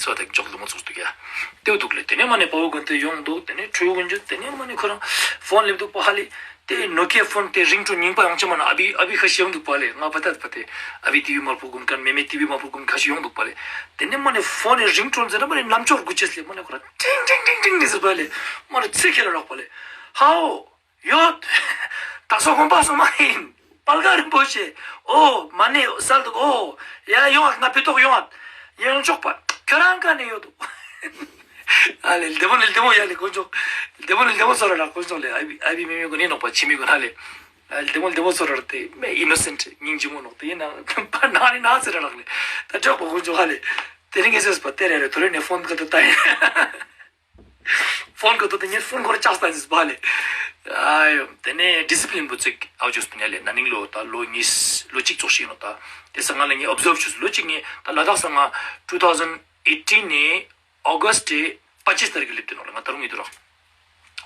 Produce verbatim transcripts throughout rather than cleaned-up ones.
ཏོ་ཏེ་ཇོག་ལྡེ་མོ་ཙོགས་འདུག་ཡ། ཏེ་འདུག་ལེ། ཏེ་ནེ་མ་ནེ་དཔའ་བོ་དགོན་སྡེ་ཡོང་འདུག། ཏེ་ནེ་ཕྲུ་གུ་གུན་ཅོ་ཏེ་ནེ་མ་ནེ་ཁོ་རང་ཕོན་ལེབ་འདུག་པ་ཧ་ལེ། ཏེ་ནོ་ཀི་ཡ་ཕོན་ཏེ་རིང་ཊོན་རྙིང་པ་ཡོང་ཅེས་མ་ན་ཨ་བི་ཨ་བི་ཁ་ཤས་ཡོང་འདུག་པ་ལེ། ང་པ་ཏ་པ་ཏེ་ཨ་བི་ཊི་བི་མ་པོ་གུན་ཁན་མེ་མེ་ཊི་བི་མ་པོ་གུན་ཁ་ཤས་ཡོང་འདུག་པ་ལེ། ཏེ་ནེ་མ་ནེ་ཕོན་ནི་རིང་ཊོན་ཟེར་ན་མ་ནེ་ནམ་ཅོག་གུ་ཅེས་ལེ། མ་ནེ་ཁོ་རང་ཀྲིང་ཀྲིང་ཀྲིང་ཀྲིང་ཟེར་པ་ལེ། མ་ནེ་ཚེ་ཁེ་ར་རག་པ་ལེ། ཧའོ། ཡོད། ད་སོ་དགོན་པ་སོ་མ་ཡིན། པལ་ག་རིན་པོ་ཆེ། ཨོ། མ་ནེ་སལ་འདུག། ཨོ། ཡ་ཡོང་ང་ཕི་ཏོག་ཡོང་ང་། ཡང་ཆོག་པ། ཁྱོད་རང་ག་ནེ་ཡོད་འདུག། ཨ་ལེ་ལྡེ་མོ་ལེ་ལྡེ་མོ་ཡ་ལེ་དཀོན་མཆོག། ལྡེ་མོ་ལེ་ལྡེ་མོ་ཚོར་ར་དཀོན་མཆོག་ལེ། ཨ་བི་ཨ་བི་མེ་མེ་གུན་ནི་ནོག་པ་ཕྱི་མི་གུན་ཧ་ལེ། ཨ་ལྡེ་མོ་ལེ་ལྡེ་མོ་ཚོར་ར་ཏེ་མེ་ཨི་ནོ་སེནཊ་སྙིང་རྗེ་མོ་ནོག། ཏེ་ཡིན་ན་པ་ན་ནི་ན་ཟེར་ར་རག་ལེ། ད་ཆོག་པ་དཀོན་མཆོག་ཧ་ལེ། ཏེ་རིང་ངེ་ཟེར་པ་ཏེ་རེ་རེ་ཐོ་རེ་ནེ་ཕོན་ག་ཏོ་ཏ་ཡིན། ཕོན་ག་ཏོ་ཏེ་ངའི་ཕོན་ཁོ་ར་ཅག་སྟན་ཟིག་པ་ལེ། ཨ་ཡོ། ཏེ་ནེ་ཌི་སི་པི་ལིན་པོ་ཙིག་ཨའོ་ཅོས་པིན་ཡ་ལེ། ན་ནིང་ལོ་ད་ལོ་ཉིས་ལོ་གཅིག་ཙོགས་ཤིག་ཡིན་ནོག། ད་ཏེ་སང་ང་ལེ་ངས་ཨོབ་ཟརབ་ཅོས། ལོ་གཅིག་ངས་ད་ལ་དྭགས་སང་ང་ཊུ་ཐའུ་ཟེན་ཨེ་ཊིན་ནེ་ཨོ་གསྟ་པ་ཅིས་ཏ་རིག་གི་ལེབས་ཏེ་ནོག་ལེ། ང་ད་རུང་ཡིད་དུ་རག་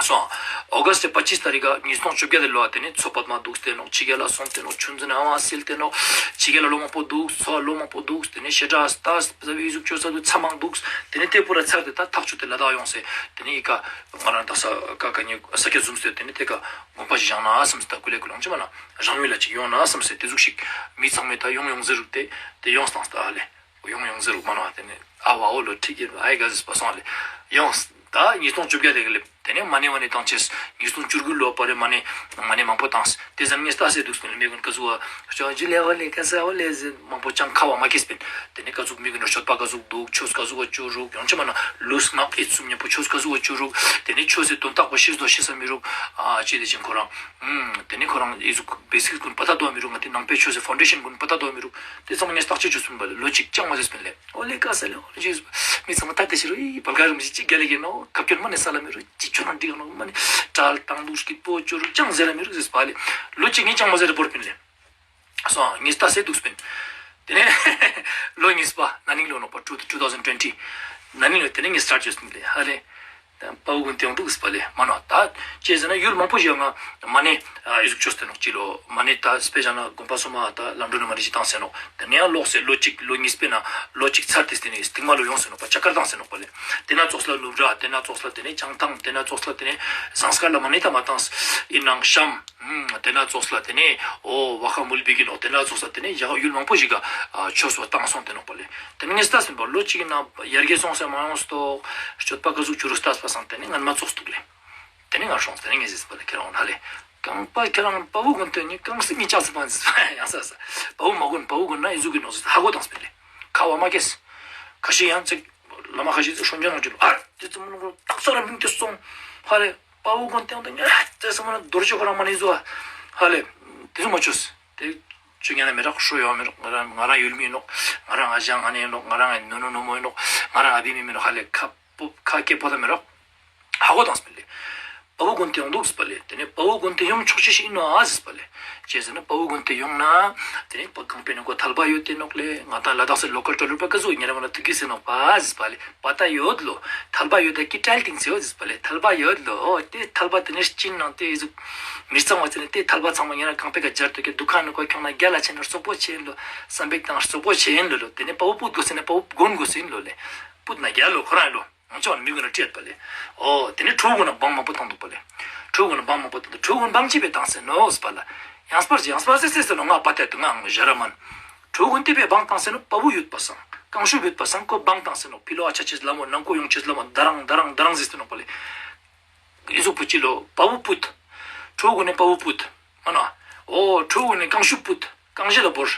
སོང་། ཨོ་གསྟ་པ་ཅིས་ཏ་རིག་ག་ཉིས་སྟོང་བཅོ་བརྒྱད་ལོ་ཏེ་ནེ་མཚོ་པདྨ་འདུག་སྟེ་ནོག། ཕྱི་རྒྱལ་ལ་སོང་སྟེ་ནོག། ཆུ་འཛིན་ཨ་མ་སིལ་ཏེ་ནོག། ཕྱི་རྒྱལ་ལ་ལོ་མང་པོ་འདུག། མཚོ་ལོ་མང་པོ་འདུག། ཏེ་ནེ་ཤེ་དྲ་སྟ་ཟ་བི་ཟུག་ཅོ་ས་འདུག། ཚ་མང་འདུག། ཏེ་ནེ་ཏེ་པུ་ར་ཚར་ཏེ་ད་ཐག་ཆོད་དེ་ལ་དྭགས་ཡོང་སེ། ཏེ་ནེ་ཨི་ཀ་ང་རང་ད་ས་ཀ་ཀ་ནེ་ས་ཀ་ཟུམ་སེ་ཏེ་ནེ་ཏེ་ཀ་དགོན་པ་ཞིག་བཞེངས་ན་སམ་སེ་ད་ཀུ་ལེ་ཀུ་ལེ་ཡོང་ཅེས་མ་ན་རང་ཡུལ་ལ་ཅིག་ཡོང་ན་སམ་སེ་ཏེ་ཟུག་ཞིག་མི་ཚང་མས་ད་ཡོང་ཡོང་ཟེར་རུག་ཏེ་ཏེ་ཡོང་སྟངས་ད་ཧ་ལེ། ཡོང་ཡོང་ཟེར་རུག་མ་ནོག། ཏེ་ནེ་ཨ་བ་འོ་ལོ་ཁྲིག་གི་ཨའི་ག་ཟིག་པ་སོང་ལེ། ཡོང་ད་ཉིས་སྟོང་བཅོ་བརྒྱད་ལེ་གི་ལེ། ཏེ་ནེ་མ་ནེ་མ་ནེ་བཏང་ཅེས། ཉིས་སྟོང་བཅུ་དགུ་ལོ་པ་རེ་མ་ནེ་མ་ནེ་མང་པོ་བཏང་། ཏེ་ཙམ་ངས་ལྟ་སེ་འདུག་སེ་ལེ། མི་གུན་ཀ་ཟུག་བ་ཅོ་ཇི་ལེ་བ་ལེ་ཀ་ས་བ་ལེ་ཟེར་མང་པོ་ཅང་ཁ་བ་མ་ཁེས་པིན། ཏེ་ནེ་ཀ་ཟུག་མི་གུན་ནོ་སྤྱོད་པ་ཀ་ཟུག་འདུག། ཆོས་ཀ་ཟུག་བ་ཅོ་རུག། ཡོང་ཅེས་མ་ན་ལུས་ངག་ཡིད་གསུམ་མཉམ་པོ་ཆོས་ཀ་ཟུག་བ་ཅོ་རུག། ཏེ་ནེ་ཆོས་སི་དོན་དག་པོ་ཤེས་དོ་ཤེས་ས་མི་རུག། ཨ་ཅི་ཏེ་ཅན་ཁོ་རང་། ཨུམ། ཏེ་ནེ་ཁོ་རང་ཨི་ཟུག་བེ་སིག་གུན་པ་ཏ་དོ་མི་རུག། ང་ཏེ་ནང་པའི་ཆོས་སི་ཕའུན་ཌེ་ཤན་གུན་པ་ཏ་དོ་མི་རུག། ཏེ་ཚང་མ་ངས་བརྟག་དཔྱད་ཅོས་སོང་པ་ལེ། ལོ་གཅིག་ཅང་མ་ཟེར་སྤིན་ལེ། འོ་ལེ་ཀ་ས་ལེ། འོ་ལེ་ཅེས་མི་ཚང་མ་ད་ཏེ་ཤི་རུ་ཨི་པལ་ག་རུ་མི་ཅིག་ག་ལེ་གི་ནོ། ཁབ་ཀྱོན་མ་ནེ་ས་ལ་མི་རུ་ཅི་ཆོ་ན་འགྲིག་ནོ། མ་ནེ་ཏྲལ་ཏང་དུག་སྐྱིད་པོ་ཅོ་རུ་ཅང་ཟེར་ར་མི་རུ་ཟེར་པ་ལེ། ལོ་གཅིག་ངས་ཅང་མ་ཟེར་ར་བོར་སྤིན་ལེ། སོང་ངས་ལྟ་སེ་འདུག་སྤིན། ཏེ་ནེ་ལོ་གཉིས་པ་ན་ནིང་ལོ་ནོག་པ་ཊུ་ཊུ་ཐའུ་ཟན་ཊུ་ཝེན་ཊི། ན་ནིང་ལོ་ཏེ་ནེ་ངས་སི་ཊཱརྚ་ཅོས་སྤིན་ལེ་ཧ་ལེ། ད་དཔའ་བོ་དགོན་སྡེ་ཡོང་འདུག་ཟེར་པ་ལེ། མ་ནོ་ད་ཅི་ཟེར་ན་ཡུལ་མང་པོ་ཞིག་ང་མ་ནེ་ཨ་ཨི་ཟུག་ཅོས་ཏེ་ནོག་ཅི་ལོ། མ་ནེ་ད་སྤེ་ཞ་ན་དགོན་པ་སོ་མ་ད་ལམ་འགྲོ་ནེ་མ་ནེ་ཅི་བཏང་སེ་ནོག། ཏེ་ནེ་ཡང་ལོག་སེ་ལོ་གཅིག་ལོ་གཉིས་པའི་ནང་ལོ་གཅིག་ཚར་ཏེ་ཏེ་ནེ་སྟིང་མ་ལོ་ཡོང་སེ་ནོག་པ་ཅ་ཀར་བཏང་སེ་ནོག་པ་ལེ། ཏེ་ན་ཙོགས་ལ་ནུབ་ར་ཏེ་ན་ཙོགས་ལ་ཏེ་ནེ་བྱང་ཐང་ཏེ་ན་ཙོགས་ལ་ཏེ་ནེ་ཟངས་དཀར་ལ་མ་ནེ་ད་མ་བཏང་ཨིན་ནང་ཤམ། ཨུམ། ཏེ་ན་ཙོགས་ལ་ཏེ་ནེ་འོ་བ་ཁ་མུལ་བི་གི་ནོག། ཏེ་ན་ཙོགས་ལ་ཏེ་ནེ་ཡ་ཡུལ་མང་པོ་ཞིག་ག་ཨ་ཆོས་སོ་བཏང་སོང་ཏེ་ནོག་པ་ལེ། ཏེ་ནེ་ངས་ལྟ་སེ་ནོག་པ་ལོ་གཅིག་གི་ནང་ཡར་རྒྱས་སོང་སེ་མ་ཡོང་སྟོག། སྤྱོད་པ་ཀ་ཟུག་ཅོ་རུག་ལྟ་སེ་པ་སང་ཏེ་ནེ་ངན་མ་ཙོགས་འདུག་ལེ། ཏེ་ནེ་ང་སོང་སེ་ཏེ་ནེ་ངས་ཟེར་པ་ལེ་ཁྱེད་རང་ཧ་ལེ། རྐང་པ་ཁྱེད་རང་དཔའ་བོ་དགོན་སྡེ་ནི་རྐང་སེ་ངས་ཅག་ཟེར་པ་ཟེར་པ་ཡང་ས་ས། དཔའ་བོ་མ་དགོན་དཔའ་བོ་དགོན་ན་ཨི་ཟུག་གི་ནོག་ཟེར་ཧ་གོ་བཏང་སེ་པིན་ལེ། ཁ་བ་མ་ཁེས། ཁ་ཤས་ཡང་ཅིག་བླ་མ་ཁ་ཤས་ཅིག་སྲོང་རྒྱ་ནང་ཅིག་ལོ་ཨ་ཏེ་ཙམ་མོ་ནོ་ཏག་ས་ར་མིང་ཏེ་སོང་། ཧ་ལེ། དཔའ་བོ་དགོན་སྡེ་ཡང་ཏེ་ཉ་ཏེ་ཙམ་མོ་ན་རྡོ་རྗེ་ཁོ་རང་མ་ནེ་ཟོ་ཧ་ལེ། ཏེ་ཟུག་མ་ཅོས། ཏེ་ཅོ་ཉན་ན་མི་རག་ཤོ་ཡོང་མི་རག། ང་རང་ང་རང་ཡུལ་མི་ཨིན་ནོག། ང་རང་ཨ་ཞང་ཨ་ནེ་ཨིན་ནོག། ང་རང་ནོ་ནོ་ནོ་མོ་ཨིན་ནོག། ང་རང་ཨ་བི་མེ་མེ་ཨིན་ནོག། ཧ་ལེ་ཁ་པོ་ཁ་སྐད་པོ་ད་མི་རག། ཧ་གོ་བཏང་སེ་པིན་ལེ། དཔའ་བོ་དགོན་སྡེ་ཡོང་འདུག་ཟེར་པ་ལེ། ཏེ་ནེ་དཔའ་བོ་དགོན་སྡེ་ཡོང་ཆོག་ཤེས་ཤིག་ཨིན་ནོག་ཨ་ཟེར་པ་ལེ། ཅི་ཟེར་ན་དཔའ་བོ་དགོན་སྡེ་ཡོང་ན་ཏེ་ནེ་པ་གང་པེ་ནེ་ཀོ་ཐལ་བ་ཡོད་ཏེ་ནོག་ལེ། ང་ཏང་ལ་དྭགས་སི་ལོ་ཀལ་ཊོ་ལེཊ་པ་ཀ་ཟུག་ཉེ་རང་ང་ན་ཐུག་གི་ཟེར་ནོག་པ་ཟེར་པ་ལེ། པ་ཏ་ཡོད་ལོ། ཐལ་བ་ཡོད་ད་ཀི་ཊལ་ཏིང་ཟེར་ཡོད་ཟེར་པ་ལེ། ཐལ་བ་ཡོད་ལོ། ཏེ་ཐལ་བ་ཏེ་ནེ་ཅིན་ནང་ཏེ་ཨི་ཟུག་མི་གཙང་བ་ཟེར་ནེ་ཏེ་ཐལ་བ་ཚང་མ་ཉེ་རང་གང་པེ་ཀ་ཇར་ཏོ་ཀེ་དུ་ཁན་ནི་ཀོ་ཁྱོང་ན་རྒྱལ་ལ་ཆེན་ན་རྩོག་པོ་ཆེན་ལོ། བསམ་པེ་ཀ་ཏང་རྩོག་པོ་ཆེན་ལོ་ལོ། ཏེ་ནེ་དཔའ་བོ་པུད་གོས་ཟེར་ན་དཔའ་བོ་དགོན་གོས་ཟེར་ལོ་ལེ། པུད་ན་རྒྱལ་ལོ་ཁོ་རང་ལོ། ང་ཅོ་མི་གུན་ན་ཏྲིད་པ་ལེ། འོ་ཏེ་ནེ་ཕྲུ་གུ་གུན་ན་བང་མང་པོ་ཐོང་དུག་པ་ལེ། ཕྲུ་གུ་གུན་ན་བང་མང་པོ་ཐོང་དུག། ཕྲུ་གུ་གུན་བང་ཅི་བེ་ཏང་སེ་ནོག་ཟེར་པ་ལ། ཡང་སྤར་ཅི་ཡང་སྤར་ཟེར་ཟེར་ཟེར་ནོག། ང་པ་ཏེ་དུག་ང་ཞ་ར་མན། ཕྲུ་གུ་གུན་ཏེ་བེ་བང་ཏང་སེ་ནོག། པ་བུ་ཡོད་པ་སང་ཀང་ཤུ་བེ་ཡོད་པ་སང་ཁོ་བང་ཏང་སེ་ནོག། ཕི་ལོག་ཨ་ཆ་ཅེས་ལ་མོ་ནང་ཀོ་ཡོང་ཅེས་ལ་མོ་ད་རང་ད་རང་ད་རང་ཟེར་ཏེ་ནོག་པ་ལེ། ཨི་ཟུག་པོ་ཅི་ལོ་དཔའ་བོ་པུད། ཕྲུ་གུ་ནི་དཔའ་བོ་པུད། མ་ན། འོ་ཕྲུ་གུ་ནི་ཀང་ཤུ་པུད། ཀང་ཤེ་ལ་བོར།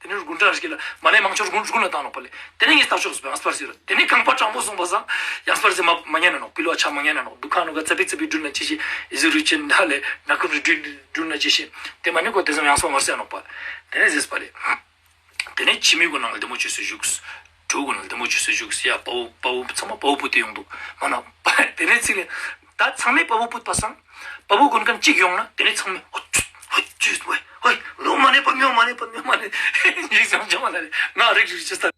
ཏེ་ནེ་རྒུན་ཏྲ་ཤི་ལ་མ་ནེ་མང་ཆོར་རྒུན་རྒུན་ལ་ཏང་ནོག་པ་ལེ། ཏེ་ནེ་ངས་ལྟ་ཆོག་སུ་ཡང་སྤར་ཟེར་ར། ཏེ་ནེ་རྐང་པ་སྤྲང་པོ་སོང་པ་སང་ཡང་སྤར་ཟེར་མ་མ་ཉན་ན་ནོག། ཕི་ལོག་ཨ་ཆ་མ་ཉན་ན་ནོག། དུ་ཁ་ནོག་ག་ཙ་པིག་ཙ་པིག་དྲུལ་ན་ཅི་ཤེས། ཨི་ཟུག་རུ་ཅན་ད་ལེ་ན་ཁུ་རུ་དྲུལ་དྲུལ་ན་ཅི་ཤེས། ཏེ་མ་ནེ་ཁོ་ཏེ་ཙམ་ཡང་སྤར་མ་ཟེར་ནོག་པ། ཏེ་ནེ་ཟེར་པ་ལེ། ཏེ་ནེ་ཕྱི་མི་གུན་ནང་ལྡེ་མོ་ཅོས་སེ་ཞུགས། ཕྲུ་གུ་གུན་ལྡེ་མོ་ཅོས་སེ་ཞུགས་སེ་ཡ་དཔའ་བོ་དཔའ་བོ་ཚང་མ་དཔའ་བོ་པུད་དེ་ཡོང་དུག་མ་ན། ཏེ་ནེ་ཚིག་ལེ། ད་ཚང་མས་དཔའ་བོ་པུད་པ་སང་། དཔའ་བོ་གུན་ཁན་ཅིག་ཡོང་ན་ཏེ་ནེ་ཚང་མས་ཧོ་ཅུ་ཧོ་ཅུ་ཧོ་ཧོ་ལོ་མ་ནེ་པ་མྱོ་མ་ནེ་པ་མྱོ་མ་ནེ་ཡིག་ཙམ་ཅོ་མ་ན་ལེ། ང་རིག་རིག་ཅེས་ད།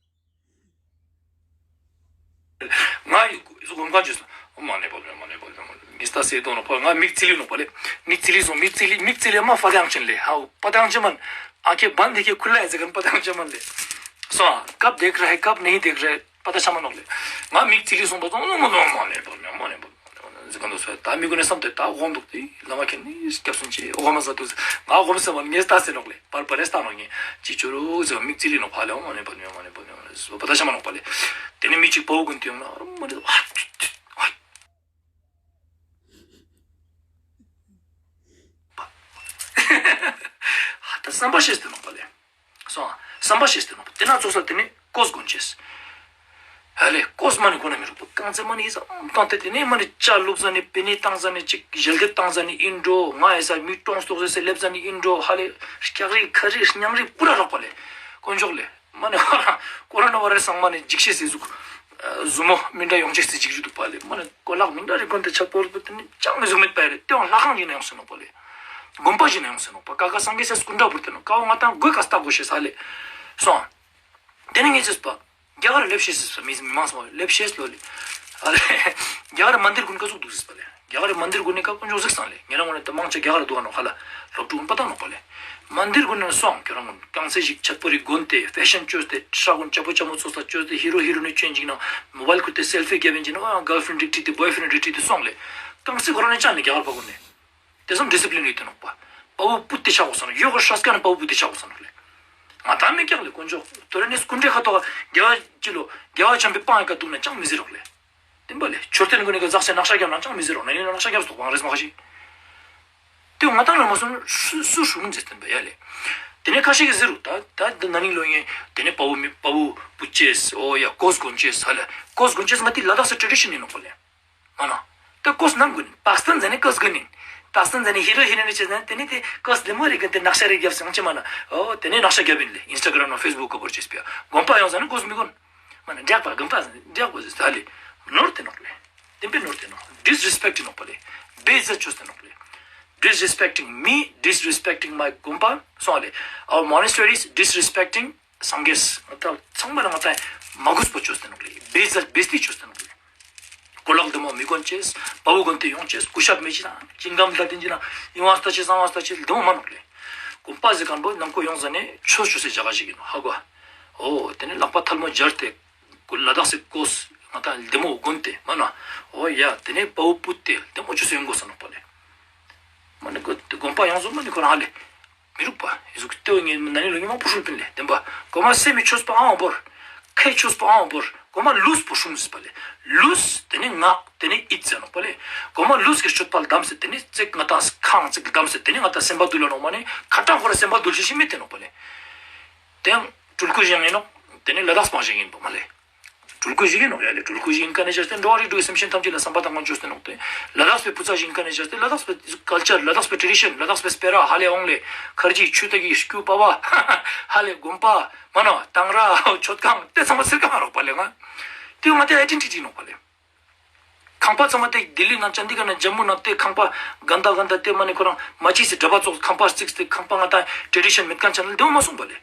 ང་ཡུ་གོམ་ཁ་ཅོས་སོང་། མ་ནེ་པ་མྱོ་མ་ནེ་པ་མྱོ་མ་ནེ་ངས་ད་སེ་དོ་ནོག་པ། ང་མིག་ཙི་ལི་ནོག་པ་ལེ། མིག་ཙི་ལི་སོང་། མིག་ཙི་ལི་མིག་ཙི་ལི་མ་ཕ་དང་ཅན་ལེ། ཧའོ་ཕ་དང་ཅན་མན། ཨ་ཁེ་བན་དེ་ཁེ་ཁུ་ལ་ཡ་ཟེར་ཁན་ཕ་དང་ཅན་མན་ལེ། སོང་ཨ། ཀབ་དེག་ར་ཧེ་ཀབ་ནེ་དེག་ར་ཧེ། པ་ད་ཆ་མ་ནོག་ལེ། ང་མིག་ཙིག་ལི་སོང་པ་ཙང་ནོ་མོ་ནོ་མ་ནེ་པ་ནེ་མ་ནེ་པ་ནེ་ཟེར་ག་འདུག་སོ། ད་མི་གུན་ནི་བསམ་སྟེ་ད་འོ་འདུག་སྟེ་བླ་མ་ཁྱེད་ནི་སྐྱབས་སུ་མཆི། འོ་མ་ཟ་འདུག་ཟེར། ང་འོ་མ་ཟ་མ་ངས་ལྟ་སེ་ནོག་ལེ། པར་པར་རེ་ལྟ་ནོག་ངས་ཅི་ཅོ་རུག་ཟེར། མིག་ཙིག་ལི་ནོག་ཕ་ལེ། འོ་མ་ནེ་པ་ནེ་མ་ནེ་པ་ནེ་མ་ནེ་ཟེར་པ་ད་ཆ་མ་ནོག་པ་ལེ། དེ་ནེ་མི་ཅིག་པའོ་གུན་ཏེ་ཡོང་ན་འོ་མ་ནེ་ཧ་ཧ། ཧ་ད་བསམ་པ་ཤེས་ཏེ་ནོག་པ་ལེ། སོང་ཨ། བསམ་པ་ཤེས་ཏེ་ནོག་པ། དེ་ན་ཙོགས་ས་དེ་ནེ་ཀོས་གོན་ཅེས། ཧ་ལེ་ཀོས་མ་ནེ་གོན་ན་མི་རུག་པ། གང་ཚེ་མ་ནེ་ཡི་ས་ཨམ་བཏང་སྟེ་དེ་ནེ་མ་ནེ་ཅ་ལུག་ཟ་ནེ་པེ་ནེ་བཏང་ཟ་ནེ་ཅིག་ཞལ་འདེབས་བཏང་ཟ་ནེ་ཨིན་འགྲོ། ང་ཡི་ས་མི་གྲོངས་ཏོག་ཟེར་སེ་ལེབ་ཟ་ནེ་ཨིན་འགྲོ། ཧ་ལེ་སྐྱག་རི་ཁ་རི་སྙིང་རི་པུ་ར་རག་པ་ལེ། དཀོན་མཆོག་ལེ། མ་ནེ་ཁོ་རང་ཀོ་རོ་ན་བ་རེ་སང་མ་ནེ་འཇིགས་ཤེས་སི་ཟུག་ཟུ་མོ་མི་འདྲ་ཡོང་ཅེས་སི་འཇིགས་རྒྱུ་འདུག་པ་ལེ། མ་ནེ་ཀོ་ལག་མི་འདྲ་རེ་གོན་ཏེ་ཆ་པོ་རུ་པོ་དེ་ནེ་ཅང་མི་ཟུག་མེད་པ་ཡ་ལེ། དེ་བོ་ལྷ་ཁང་ཞིག་ན་ཡོང་སེ་ནོག་པ་ལེ། དགོན་པ་ཞིག་ན་ཡོང་སེ་ནོག་པ། ཀ་ཀ་སངས་རྒྱས་སི་སྐུ་འདྲ་བོར་ཏེ་ནོག་ཀ་བོ་ང་ཏང་གོས་ཀ་སྟག་གོས་ཤེས་ས་ལེ། སོང་། དེ་ནེ་ངས་ཅེས་པ། རྒྱ་གར་ལེབ་ཤེས་སི་ས་མི་མི་མང་སོང་ལེབ་ཤེས་ལོ་ལེ། ཨ་ལེ། རྒྱ་གར་མན་དིར་གུན་ཀ་ཟུག་འདུག་ཟེར་པ་ལེ། རྒྱ་གར་མན་དིར་གུན་ནི་ཀ་དཀོན་མཆོག་གཟིགས་སང་ལེ། ཉེ་རང་ངོ་ནེ་ད་མང་ཆེ་རྒྱ་གར་འདུག་ག་ནོག་ཧ་ལ། སློབ་ཕྲུག་གུན་པ་ད་ནོག་པ་ལེ། མན་དིར་གུན་ནེ་སོང་ཁྱོ་རང་གུན་གང་ཚེ་ཞིག་ཆད་པོ་རིག་གོན་ཏེ་ཕེ་ཤན་ཅོས་ཏེ་ཧྲ་གུན་ཅ་པོ་ཅ་མོ་ཚོ་ས་ཅོས་ཏེ་ཧི་རོ་ཧི་རོ་ནི་ཅོ་ཨིན་ཅིག་ན་མོ་བཱའིལ་ཁུར་ཏེ་སེལ་ཕི་རྒྱབ་ཨིན་ཅིག་ན་གརལ་ཕྲེན་ཌ་རིག་ཏེ་བོའི་ཕྲེན་ཌ་རིག་ཏེ་སོང་ལེ། གང་ཚེ་ཁོ་རང་ནི་ཅང་ནི་རྒྱ་གར་པ་གུན་ནེ། དེ་ཙམ་ཌི་སི་པི་ལིན་ཡོད་དེ་ནོག་པ། པ་བོ་པུ་ཏེ་ཆ་གོས་ས་ནོག་ཡོ་ག་ཧྲ་སྐ་ནི་པ་བོ་པུ་ཏེ་ཆ་གོས་ས་ནོག་ལེ། ང་ད་མི་ཀྱག་ལེ་དཀོན་མཆོག་དོ་རེ་ནི་སྐུ་འདྲེ་ཁ་ཐོག་རྒྱལ་བ་ཅི་ལོ་རྒྱལ་བ་ཆེན་པོའི་པང་ཡི་ཀ་འདུག་ན་ཅང་མི་ཟེར་རོག་ལེ། བདེན་པ་ལེ། མཆོད་རྟེན་གུན་ནི་ཀ་ཛག་སེ་ནག་ཤ་རྒྱབ་ན་ཅང་མི་ཟེར་རོག་ན་ནི་ནག་ཤ་རྒྱབ་སོག་པ་རེས་མ་ཁ་ཤི། དེ་ང་ད་ལ་མ་སོང་སུ་སུ་ཧྲུང་ཟེར་བདེན་པ་ཡ་ལེ། དེ་ནེ་ཁ་ཤི་གི་ཟེར་རུག་ད་ད་ན་ནིང་ལོ་ཡིན་དེ་ནེ་པ་བོ་མི་པ་བོ་པུ་ཅེས་འོ་ཡ་ཀོས་གོན་ཅེས་ཧ་ལེ་ཀོས་གོན་ཅེས་ང་དེ་ལ་དྭགས་སི་ཊེ་རེ་ཌི་ཤན་ཡིན་ནོག་པ་ལེ། མ་ན། ཏེ་ཀོས་ནང་གུན། པཱ་སི་ཏན་ཟ་ནེ་ཀོས་གུན་ཨིན། པཱ་སི་ཏན་ཟ་ནེ་ཧི་རོ་ཧི་རོ་ནི་ཅེས་ཟ་ནེ་ཏེ་ནེ་ཏེ་ཀོས་ལྡེ་མོ་རེ་གུན་ཏེ་ནག་ཤ་རེ་རྒྱབ་སེ་ཡོང་ཅེས་མ་ན། འོ་ཏེ་ནེ་ནག་ཤ་རྒྱབ་ཨིན་ལེ། ཨིན་སི་ཊ་གྲམ་ནང་ཕེ་སི་བུག་ག་བོར་ཅེས་པ། གོམ་པ་ཡོང་ཟ་ནེ་ཀོས་མི་གོན། མ་ན་འགྲིག་པ་གོམ་པ་འགྲིག་པ་ཟེར་ལེ། ནོར་ཏེ་ནོག་ལེ། ཏེ་བོ་ནོར་ཏེ་ནོག་ཌིས་རེ་སི་པེཀྚ་ནོག་པ་ལེ། བེ་ཨིཛ་ཛད་ཅོས་ཏེ་ནོག་ལེ། Disrespecting me, disrespecting my གོམ་པ་སོང་ལེ། Our monasteries disrespecting སངས་རྒྱས་ང་ཏང་ཚང་མ་ལ་ང་ཏང་མ་གུས་པོ་ཅོས་ཏེ་ནོག་ལེ། བེ་ཨིཛ་ཛད་བེ་ཨིཛ་ཏི་ཅོས་ཏེ་ནོག་ལེ། ཀོ་ལག་ལྡེ་མོ་མི་གོན་ཅེས། པ་བོ་གོན་ཏེ་ཡོང་ཅེས། སྐུ་ཞབས་མེ་ཅི་ན་ཅིང་གམ་ལ་ཏིན་ཅི་ན་ཡོང་བ་སྟ་ཅེས་སང་བ་སྟ་ཅེས་ལྡེ་མོ་མ་ནོག་ལེ། གོམ་པ་ཟེར་ཁན་པོ་ནང་ཀོ་ཡོང་ཟ་ནེ་ཆོས་ཅོ་སའི་ཇ་ག་ཞིག་ཨིན་ནོག་ཧ་གོ། འོ་ཏེ་ནེ་ལག་པ་ཐལ་མོ་སྦྱར་ཏེ་ལ་དྭགས་སི་ཀོས་ང་ཏང་ལྡེ་མོ་གོན་ཏེ་མ་ན། འོ་ཡ་ཏེ་ནེ་པ་བོ་ཕུད་དེ་ལྡེ་མོ་ཅོས་ཏེ་ཡོང་གོས་ས་ནོག་པ་ལེ། མ་ནེ་གོམ་པ་ཡོང་ཟོ་མ་ནེ་ཁོ་རང་ཧ་ལེ། མི་རུག་པ། ཨི་ཟུག་ཏེ་བོ་ངས་ན་ནིང་ལོ་ཉི་མ་པོ་ཧྲུལ་པིན་ལེ། བདེན་པ། གོ་མ་སེམས་མི་ཆོས་པའང་བོར། ཁའི་ཆོས་པའང་བོར། གོ་མ་ལུས་པོ་ཧྲུང་ཟེར་པ་ལེ། ལུས་ཏེ་ནེ་ངག་ཏེ་ནེ་ཡིད་ཟེར་ནོག་པ་ལེ། གོ་མ་ལུས་ཀྱི་སྤྱོད་པ་ལ་བསྡམས་ཏེ་ཏེ་ནེ་ཙིག་ང་ཏང་ཁང་ཙིག་ལ་བསྡམས་ཏེ་ཏེ་ནེ་ང་ཏང་སེམས་པ་འདུལ་ལ་ནོག་མ་ནེ་ཁ་ཏང་ཁོ་ར་སེམས་པ་འདུལ་ཤེས་ཤིག་མེད་དེ་ནོག་པ་ལེ། ཏེ་ཡང་སྤྲུལ་སྐུ་ཞིག་ཨིན་ནོག་ཏེ་ནེ་ལ་དྭགས་པ་ཞིག་ཨིན་པ་མ་ལེ། སྤྲུལ་སྐུ་ཞིག་ཨིན་ནོག་ཡ་ལེ། སྤྲུལ་སྐུ་ཞིག་ཨིན་ཁན་ནི་ཆ་སྟེ་འགྲོ་བ་རིགས་དྲུག་གི་སེམས་ཅན་ཐམས་ཅད་ལ་བསམ་པ་དང་ངོ་ཅོས་ཏེ་ནོག་ཏེ། ལ་དྭགས་པའི་བུ་ཚ་ཞིག་ཨིན་ཁན་ནི་ཆ་སྟེ་ལ་དྭགས་པའི་ཀལ་ཅར་ལ་དྭགས་པའི་ཊེ་རེ་ཌི་ཤན་ལ་དྭགས་པའི་སྤེ་ར་ཧ་ལེ་འོང་ལེ། ཁར་ཇི་ཆུ་ཏ་གི་སྐུ་པ་བ་ཧ་ལེ་གོམ་པ་མ་ན་དང་ར་མཆོད་ཁང་ཏེ་ཚང་མ་སེར་ཁ་མ་རོག་པ་ལེ་ང་། ཏེ་ང་ཏེ་ཨའི་ཌེན་ཊི་ཊི་ནོག་པ་ལེ། ཁང་པ་ཚང་མ་ཏེ་ལྡི་ལི་ནང་ཅན་དི་ག་ནང་ཇམ་མུ་ནང་ཏེ་ཁང་པ་གན་ད་གན་ད་ཏེ་མ་ནེ་ཁོ་རང་མ་ཅི་སི་གྲྭ་པ་ཙོགས་ཁང་པ་རྩིགས་ཏེ་ཁང་པ་ང་ཏང་ཊེ་རེ་ཌི་ཤན་མེད་ཁན་ཆ་ན་ལྡེ་མོ་མ་སོང་པ་ལེ།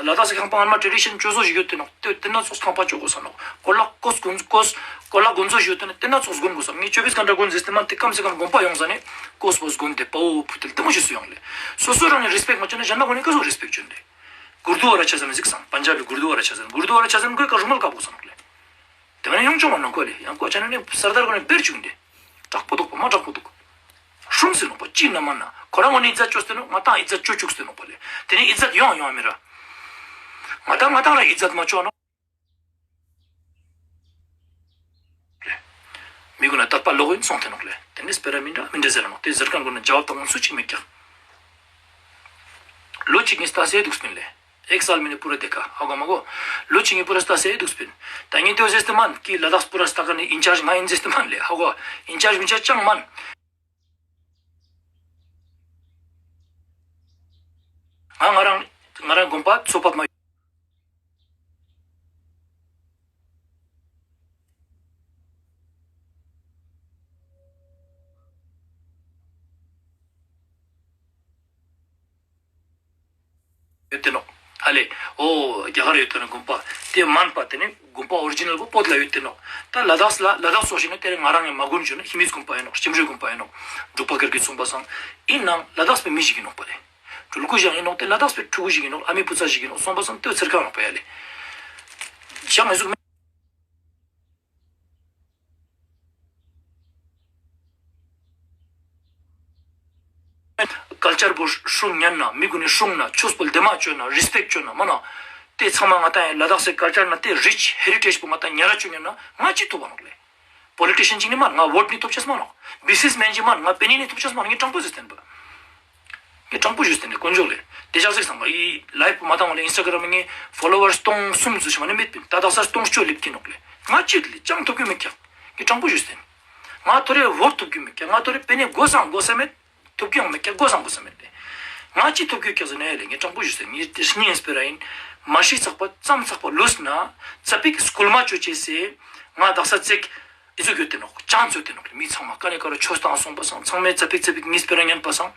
ལ་དྭགས་སི་ཁང་པ་ངན་མ་ཊེ་རེ་ཌི་ཤན་ཅོ་ཟོ་ཞིག་ཡོད་ཏེ་ནོག་ཏེ་ཏེ་ན་ཙོགས་ཁང་པ་ཅོ་གོས་ས་ནོག་ཀོ་ལག་ཀོས་གོན་ཀོས་ཀོ་ལག་གོན་ཟོ་ཞིག་ཡོད་ཏེ་ན་ཏེ་ན་ཙོགས་གོན་གོས་ས། ངས་ཅོ་བིས་གན་ཊ་གོན་ཟེར་ཏེ་མ་ཏེ་ཀམ་སེ་ཀམ་གོམ་པ་ཡོང་ཟ་ནེ་ཀོས་པོས་གོན་ཏེ་པ་བོ་ཕུད་དེ་ལྡེ་མོ་ཞིག་སུ་ཡོང་ལེ། སོ་སོ་རང་ངི་རེ་སི་པེཀྚ་མ་ཅོས་ན་ཞན་མ་གུན་ནི་ཀ་ཟུག་རེ་སི་པེཀྚ་ཅོ་ཨིན་ལེ། གུར་དུ་བ་ར་ཆ་ཟན་ཟིགས་སང་པན་ཇ་བི་གུར་དུ་བ་ར་ཆ་ཟན་གུར་དུ་བ་ར་ཆ་ཟན་གོས་ཀ་རུ་མལ་ཀ་བོ་ས་ནོག་ལེ། ཏེ་མ་ནེ་ཡོང་ཆོག་མ་ནོག་ཀོ་ལེ། ཡང་ཀོ་ཆ་ན་ནི་སར་དར་གུན་ནི་བེར་ཅུག་ཨིན་ཏེ། དྲག་པོ་འདུག་པ་མ་དྲག་པོ་འདུག་ཧྲུང་ཟེར་ནོག་པ་ཅི་ན་མ་ན་ཁོ་རང་ངོ་ནི་ཨི་ཛད་ཅོས་ཏེ་ནོག་ང་ཏང་ཨི་ཛད་ཅོ་ཅུག་སྟེ་ནོག་པ་ལེ། ཏེ་ནེ་ཨི་ཛད་ཡོང་ཡོང་མི་ར། ང་ཏང་ང་ཏང་ར་ཨི་ཛད་མ་ཅོ་ནོག་མི་གུན་ན་དད་པ་ལོག་ཨིན་སོང་སྟེ་ནོག་ལེ། ཏེ་ནེ་སྤེ་ར་མི་འདྲ་མི་འདྲ་ཟེར་ར་ནོག་ཏེ་ཟེར་ཁན་གུན་ན་ཇབ་དང་འོང་སུ་ཅིག་མེད་ཀྱག་ལོ་ཅིག་ངས་ལྟ་སེ་དུག་སྤིན་ལེ། ཨེག་སཱལ་མེ་ནེ་པུ་ར་དེ་ཁ་ཧ་གོ་མ་གོ། ལོ་ཅིག་ངས་པུ་ར་ལྟ་སེ་དུག་སྤིན། ད་ངས་ཏེ་བོ་ཟེར་ཏེ་མན་ཀི་ལ་དྭགས་པུ་ར་ལྟ་ཁན་ནི་ཨིན་ཅར་ཇ་ང་ཨིན་ཟེར་ཏེ་མན་ལེ་ཧ་གོ། ཨིན་ཅར་ཇ་མི་ཆ་ཅང་མན། ང་ང་རང་ང་རང་གོམ་པ་ཚོ་པ་མ། ཡོད་དེ་ནོག་ཧ་ལེ། འོ་རྒྱ་གར་ཡོད་དེ་ནོག་གོམ་པ་དེ་མན་པ་ཏེ་ནེ་གོམ་པ་ཨོ་རི་ཇི་ནལ་བོ་བོད་ལ་ཡོད་དེ་ནོག་ད་ལ་དྭགས་ལ་ལ་དྭགས་སོགས་ཤིག་ནི་ཏེ་རེ་ང་རང་ངི་མ་གུན་ཞུ་ན་ཧེ་མིས་གོམ་པ་ཡིན་ནོག་སྐྱིད་འགྲོའི་གོམ་པ་ཡིན་ནོག་འབྲུག་པ་གར་གྱི་གསུངས་པ་སང་ཨིན་ནའང་ལ་དྭགས་པའི་མི་ཞིག་ཡིན་ནོག་པ་ལེ། སྤྲུལ་སྐུ་ཞིག་ཡིན་ནོག་ཏེ་ལ་དྭགས་པའི་ཕྲུ་གུ་ཞིག་ཡིན་ནོག་ཨ་མའི་བུ་ཚ་ཞིག་ཡིན་ནོག་སོང་པ་སང་ཏེ་ཚེར་ཁ་ཡོང་པ་ཡ་ལེ། ཅང་ཨི་ཟུག་མེད། ཀལ་ཅར་པོ་སྲུང་ཉན་ན་མི་གུན་ནི་སྲུང་ན་ཆོས་པོ་ལྡེ་མོ་ཅོ་ན་རེས་པེཀྚ་ཅོ་ན་མ་ན། ཏེ་ཚང་མ་ང་ཏང་ཡ་ལ་དྭགས་སི་ཀལ་ཅར་ན་ཏེ་རིཆ་ཧེ་རི་ཊེཇ་པོ་ང་ཏང་ཉར་ར་ཅོ་ཉན་ན་ང་ཅི་ཐུབ་པ་ནོག་ལེ། པོ་ལི་ཊི་ཤན་ཅིག་ནི་མ་ན་ང་ཝོཊ་ནི་ཐོབ་ཅེས་མ་ནོག། བི་སི་ནེས་མེན་ཅིག་མ་ན་ང་པེ་ནི་ནི་ཐོབ་ཅེས་མ་ནོག། ངས་དྲང་པོ་ཞུས་ཏེན་པ། ངས་དྲང་པོ་ཞུས་ཏེན་ནི་དཀོན་མཆོག་ལེ། ཏེ་ཞག་ཟེར་སང་པ་ཨི་ལའིབ་པོ་མ་བཏང་བ་ལེ་ཨིན་སི་ཊ་གྷ་རམ་ངའི་ཕོ་ལོ་ཝར་སྟོང་གསུམ་ཙམ་ཞིག་མ་ནེ་མེད་པིན། ད་དག་ས་སྟོང་བཅུ་ལེབ་ཀྱི་ནོག་ལེ། ང་ཅི་ལེ་ཅང་ཐོབ་ཀྱི་མེད་ཀྱག། ངས་དྲང་པོ་ཞུས་ཏེན། ང་ཐོ་རེ་ཝོཊ་ཐོབ་ཀྱི་མེད་ཀྱག། ང་ཐོ་རེ་པེ་ནེ་དགོས་སང་དགོས་ས་མེད། ཐོབ་ཀྱི་ཡང་མེད་ཀྱག། དགོས་སང་དགོས་ས་མེད་ལེ། ང་ཅི་ཐོབ་ཀྱི་ཀྱག་ཟེར་ན་ཡ་ལེ། ངས་དྲང་པོ་ཞུས་ཏེན། ངས་ཏེ་སྙིང་སྤེ་ར་ཨིན། མ་ཤི་ཚག་པ་ཙམ་ཚག་པ་ལུས་ན་ཙ་པིག་སྐུལ་མ་ཅོ་ཅེས་སི་ང་དག་ས་ཙེག་ཨི་ཟུག་ཡོད་ཏེ་ནོག། ཅང་ཚོད་ཏེ་ནོག་ལེ། མི་ཚང་མ་ཀ་ནེ་ཀ་ར་ཆོས་དང་སོང་པ་སང་ཚང་མས་ཙ་པིག་ཙ་པིག་ངས་སྤེ་ར་ཉན་པ་སང་།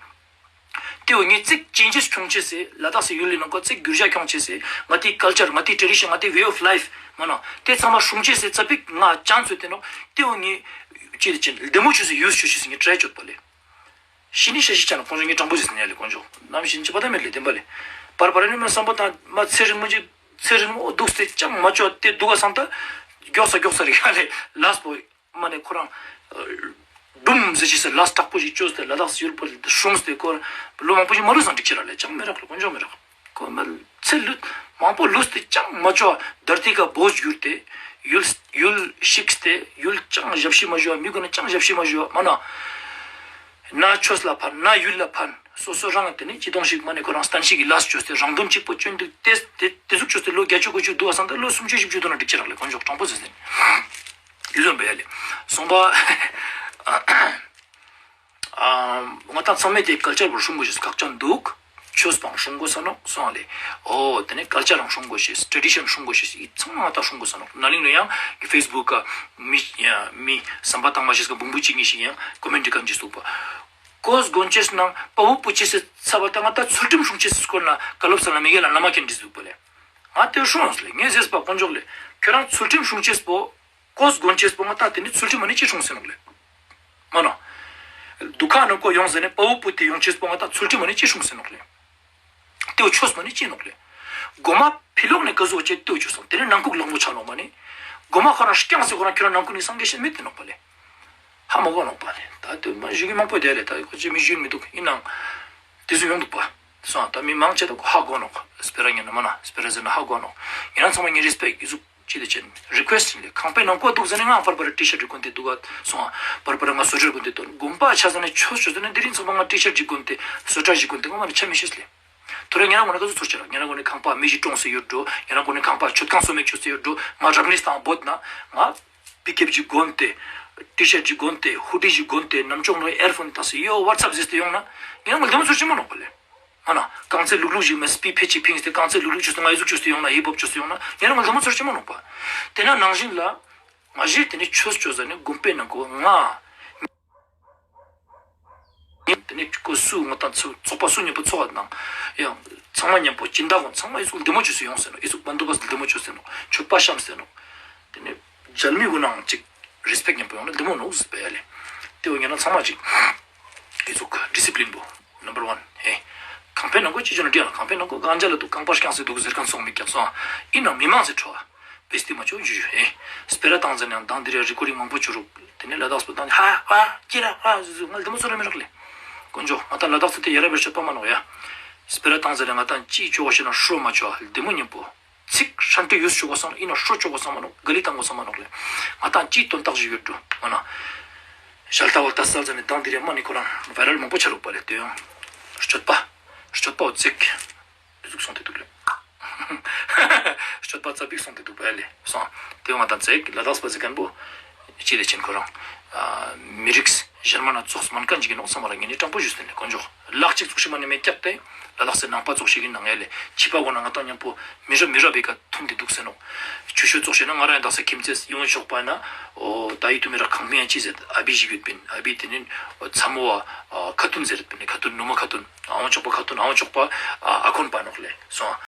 ཏེ་བོ་ངས་ཙིག་ཅེན་ཇེས་ཁྱོང་ཅེས་སི་ལ་དྭགས་སི་ཡུལ་ལི་ནང་ཀོ་ཙིག་འགྱུར་བ་ཁྱོང་ཅེས་སི་ང་ཏི་ཀལ་ཅར་ང་ཏི་ཊེ་རི་ཤན་ང་ཏི་ཝེ་ཨོཕ་ལའིཕ་མ་ན་ཏེ་ཚང་མ་སྲུང་ཅེས་སི་ཙ་པིག་ང་ཅང་ཚོད་ཏེ་ནོག། ཏེ་བོ་ངས་ཅི་ལེ་ཅན་ལྡེ་མོ་ཅོས་སི་ཡུས་ཅོ་ཅེས་སི་ངས་ཊྲའི་ཅོད་པ་ལེ། ཤི་ནི་ཤ་ཤི་ཆ་ན་ཁོང་ཚོ་ངས་དྲང་པོ་ཟེར་ནི་ཡ་ལེ་དཀོན་མཆོག། ནམ་ཤི་ཅི་པ་ད་མེད་ལེ་བདེན་པ་ལེ། པར་པར་ནི་མ་བསམ་པ་དང་མ་ཚེ་རིང་མོ་ཅིག་ཚེ་རིང་མོ་འདུག་སྟེ་ཅང་མ་ཅོ་ཏེ་འདུག་ག་སང་ད་མགྱོགས་ས་མགྱོགས་ས་རེ་ཡ་ལེ་ལས་པོ། མ་ནེ་ཁོ་རང་ཨ་འབུམ་ཟེར་ཅེས་སི་ལས་དྲག་པོ་ཞིག་ཅོས་ཏེ་ལ་དྭགས་སི་ཡུལ་པོ་སྲུངས་ཏེ་ཁོ་ལོ་མང་པོ་ཞིག་མ་ལུས་སང་འགྲིག་ཅེས་རག་ལེ། ཅང་མི་རག་ལེ། དཀོན་མཆོག་མི་རག། ཁོ་མ་ཚེ་ལུས་མང་པོ་ལུས་ཏེ་ཅང་མ་ཅོ་ད་ར་ཏི་ཀ་བོ་གྱུར་ཏེ་ཡུལ་ཡུལ་ཤིགས་ཏེ་ཡུལ་ཅང་ཞབས་ཕྱི་མ་ཞུ་བ་མི་གུན་ནི་ཅང་ཞབས་ཕྱི་མ་ཞུ་བ་མ་ན། ན་ཆོས་ལ་ཕན་ན་ཡུལ་ལ་ཕན་སོ་སོ་རང་ཏེ་ནེ་ཅི་དོང་ཞིག་མ་ནེ་ཁོ་རང་སྟན་ཞིག་གི་ལས་ཅོས་ཏེ་རང་དོན་གཅིག་པོ་ཅོ་འདུག་ཏེ་ཏེ་ཏེ་ཟུག་ཅོས་ཏེ་ལོ་བརྒྱད་ཅུ་དགུ་བཅུ་འདུག་ག་སང་ད་ལོ་སུམ་ཅུ་བཞི་བཅུ་འདུག་ན་འགྲིག་ཅེས་རག་ལེ། དཀོན་མཆོག་དྲང་པོ་ཟེར་ཟེར་ནི་ཡུལ་ཟོན་པ་ཡ་ལེ། སོང་པ། ཨ་ང་ཏང་ཚང་མས་ཏེ་ཀལ་ཅར་བོ་སྲུང་དགོས་ཤེས་ཁག་ཅན་འདུག། ཆོས་པའང་སྲུང་དགོས་ས་ནོག་སོང་ལེ། འོ་ཏེ་ནེ་ཀལ་ཅར་རང་སྲུང་དགོས་ཤེས་ཊྲེ་ཌི་ཤན་སྲུང་དགོས་ཤེས་ཨི་ཚང་མ་ང་ཏང་སྲུང་དགོས་ས་ནོག། ན་ལིང་ལོ་ཡང་ཕེས་བུག་ག་མི་ཡ་མི་བསམ་པ་དྭངས་མ་ཤེས་ཀ་བུང་བུ་གཅིག་གཉིས་ཤིག་ཡང་ཀོ་མེན་ཊ་ཀ་ཅིག་འདུག་པ། ཀོས་གོན་ཅེས་ནང་དཔའ་བོ་པོ་ཅེས་སི་ཚབ་པ་ད་ང་ཏང་ཚུལ་ཁྲིམས་སྲུང་ཅེས་སི་སྐོར་ན་བཀའ་སློབ་ས་ལ་མི་གེ་ལ་བླ་མ་མཁྱེན་འདྲི་འདུག་པ་ལེ། ང་ཏེ་སྲུང་ཡོང་ལེ། ངས་ཟེར་པ་དཀོན་མཆོག་ལེ། ཁྱོད་རང་ཚུལ་ཁྲིམས་སྲུང་ཅེས་པོ། ཀོས་གོན་ཅེས་པོ་ང་ཏང་ཏེ་ནི་ཚུལ་ཁྲིམས་མ་ནི་ཅི་སྲུང་ཟེར་ནོག་ལེ། མ་ན། དུ་ཁ་ནང་ཀོ་ཡོང་ཟེར་ནས་དཔའ་བོ་པོ་ཏེ་ཡོང་ཅེས་པོ་ང་ཏང་ཚུལ་ཁྲིམས་མ་ནི་ཅི་སྲུང་ཟེར་ནོག་ལེ། ཏེ་བོ་ཆོས་མ་ནི་ཅི་ནོག་ལེ། གོ་མ་ཕི་ལོག་ནས་ཀ་ཟུག་ཅེས་ཏེ་བོ་ཆོས་སོང་། ཏེ་ནི་ནང་ཁུག་ལག་མོ་ཆ་ནོག་མ་ནི། གོ་མ་ཁོ་རང་རྐྱང་སེ་ཁོ་རང་ཁྱོད་རང་ནང་ཁུག་ནི་སངས་རྒྱས་ཤེས་མེད་དེ་ནོག་པ་ལེ། ཧ་མ་གོ་ནོག་པ་ལེ། ད་ཏེ་མ་ཞུ་གི་མང་པོ་དེ་ལེ། ད་ཁོ་ཅི་མི་ཞུ་མི་འདུག་ཨིན་ནང་། ཏེ་ཟུག་ཡོང་འདུག་པ། སོང་ད་མི་མང་ཆེ་ད་ཧ་གོ་ནོག། སྤེ་ར་ཉན་ན་མ་ན་སྤེ་ར་ཟེར་ན་ཧ་གོ་ནོག། ཡང་ཚང་མ་ངས་རེས་པེཀྚ་ཨི་ཟུག་ཅི་ལེ་ཅན་རི་ཀུ་ཨེསྚ་ལེ། ཁང་པའི་ནང་ཀོ་འདུག་ཟེར་ནས་ང་པར་པར་ཊི་ཤར་ཊི་གོན་ཏེ་འདུག་ག་སོང་། པར་པར་ང་སོ་ཊར་གོན་ཏེ་དོན་དགོན་པ་ཆ་ཟ་ནས་ཆོས་ཆོས་ཟ་ནས་དེ་རིང་ཚང་མ་ང་ཊི་ཤར་ཊི་ཅིག་གོན་ཏེ་སོ་ཊར་ཞིག་གོན་ཏེ་ང་མ་ནི་ཆ་མི་ཤེས་ལེ། ཐོ་རེ་ཉེ་རང་ངོ་ནས་ག་ཚོད་ཚོར་ཆེ་ར། ཉེ་རང་ངོ་ནས་ཁང་པ་མི་ཞིག་གྲོངས་སེ་ཡོད་འགྲོ། ཉེ་རང་ངོ་ནས་ཁང་པ་མཆོད་ཁང་སོ་མེད་ཆོས་སེ་ཡོད་འགྲོ། ང་རབ་གནས་དང་བོད་ན་ང་པི་ཀེབ་ཅིག་གོན་ཏེ་ཊི་ཤར་ཊི་ཅིག་གོན་ཏེ་ཧུ་ཌི་ཅིག་གོན་ཏེ་ནམ་ཅོག་ནང་ཨེར་ཕོན་བཏགས་སེ་ཡོ་ཝ་ཊི་སེབ་ཟེར་ཏེ་ཡོང་ན་ཉེ་རང་ངོ་ལྡེ་མོ་ཚོར་ཆེན་མོ་ནོག་པ་ལེ། ང་ན་རྐང་རྩེད་ལུག་ལུག་ཞིག་མེད་སྤི་ཕེ་ཅིག་ཕིངས་ཏེ་རྐང་རྩེད་ལུག་ལུག་ཅོས་ཏེ་ང་ཨི་ཟུག་ཅོས་ཏེ་ཡོང་ན་ཧིབ་ཧོབ་ཅོས་ཏེ་ཡོང་ན་ཉེ་རང་ངོ་ལྡེ་མོ་ཚོར་ཆེན་མོ་ནོག་པ། ཏེ་ན་ནང་བཞིན་ལ་ང་ཞེས་ཏེ་ནི་ཆོས་ཅོ་ཟ་ནི་དགོན་པའི་ནང་ཀོ་ང་ཏེ་ནི་ཀོ་སུ་ང་དང་ཚོགས་པ་སུ་མཉམ་པོ་ཚོགས་ནང་ཡང་ཚང་མ་མཉམ་པོ་སྦྱིན་བདག་གུན་ཚང་མ་ཨི་ཟུག་ལྡེ་མོ་ཅོས་ཏེ་ཡོང་ཟེར་ནོག། ཨི་ཟུག་བན་དོ་བ་སི་ལྡེ་མོ་ཅོས་ཟེར་ནོག། མཆོད་པ་བཤམས་ཟེར་ནོག། ཏེ་ནི་མཇལ་མི་གུན་ནང་ཅིག་རེས་པེཀྚ་མཉམ་པོ་ཡོང་ན་ལྡེ་མོ་ནོག་ཟེར་བ་ཡ་ལེ། ཏེ་བོ་ཉེ་རང་ཚང་མ་ཅིག་ཨི་ཟུག་ཌི་སི་པི་ལིན་པོ་ནམ་བར་ཝན། ཧེ། ཁང་པའི་ནང་ཀོ་ཅི་ཅོ་ན་འདྲ་ཡ་ལ་ཁང་པའི་ནང་ཀོ་གང་ཅི་ལ་འདུག། རྐང་པ་རྐྱང་སེ་འདུག་ཟེར་མཁན་སོང་མི་རྒྱབ་སོང་། ཨིན་ནའང་མི་མང་སེ་ཁྲོ་བ། བེས་ཏི་མ་ཅོ་ཇུ་ཇུ་ཧེ། སྤེ་ར་བཏང་ཟེར་ནའང་མདང་འདི་རེ་རི་ཀོར་ཌིང་མང་པོ་ཅོ་རུག། ཏེ་ནེ་ལ་དྭགས་པོ་བཏང་ཧ་ཧ་ཅི་ར་ཧ་ཟུ་ཟུ་ང་ལྡེ་མོ་ཚོར་ར་མི་རག་ལེ། དཀོན་མཆོག་ང་དང་ལ་དྭགས་པོ་ཏེ་ཡ་རབས་པའི་སྤྱོད་པ་མ་ནོག་ཡ། སྤེ་ར་བཏང་ཟེར་ནའང་ང་དང་ཅི་ཅོ་བ་ཤེས་ན་ཧྲོ་མ་ཅོ་ལྡེ་མོ་མཉམ་པོ། ཚིག་ཧྲན་ཏེ་ཡུས་ཅོ་གོས་སང་ཨིན་ན་ཧྲོ་ཅོ་གོས་སང་མ་ནོག། ག་ལི་བཏང་གོས་སང་མ་ནོག་ལེ། ང་དང་ཅི་དོན་དག་ཞིག་ཡོད་འགྲོ་མ་ན། ཞལ་ལྟ་བ་ལྟ་སལ་ཟེར་ནེ་མདང་འདི་རེ་མ་ནི་ཁོ་རང་ཝའི་རལ་མང་པོ་ཆ་རུག་པ་ལེ། ཏེ་ཡང་སྤྱོད་པ། སྤྱོད་པ་བོ་ཙིག་ཟུག་སོང་སྟེ་འདུག་ལེ། སྤྱོད་པ་ཙ་པིག་སོང་སྟེ་འདུག་པ་ལེ། སོང་། ཏེ་ང་དང་ཙིག་ལ་དྭགས་པ་ཟེར་མཁན་པོ་ཅི་ལེ་ཅན་ཁོ་རང་། ཨ་མི་རིགས་གཞན་མ་ན་ཙོགས་མན་མཁན་ཅིག་ཨིན་ནོག་སམ་པ་རང་ངེ་ནི་དྲང་པོ་ཞུས་ཏེ་ནེ་དཀོན་མཆོག་ལག་ཅིག་ཙོགས་ཤིག་མ་ནེ་མེད་ཀྱག་སྟེ། ལ་དྭགས་སི་ནང་པ་ཙོགས་ཤིག་ཨིན་ནའང་ཡ་ལེ། ཕྱི་པ་གུན་ན་ང་དང་མཉམ་པོ་མི་རབས་མི་རབས་པའི་ཀ་ཐུན་ཏེ་འདུག་ཟེར་ནོག། ཆུ་ཤོད་ཙོགས་ཤིག་ན་ང་རང་ཡང་དག་ས་ཁྱིམ་མཚེས་ཡོང་ཆོག་པ་ན། འོ་ད་ཡིད་དུ་མི་ར་ཁང་པའི་ཡང་ཅི་ཟེར་ཨ་བི་ཞིག་ཡོད་པིན། ཨ་བི་ཏེ་ནི་འོ་ཚ་མོ་བ་ཁ་ཐུན་ཟེར་པིན། ཁ་ཐུན་ནུ་མ་ཁ་ཐུན་ཨ་བོ་ཆོག་པ་ཁ་ཐུན་ཨ་བོ་ཆོག་པ་ཨ་ཁོན་པ་ནོག་ལེ། སོང་།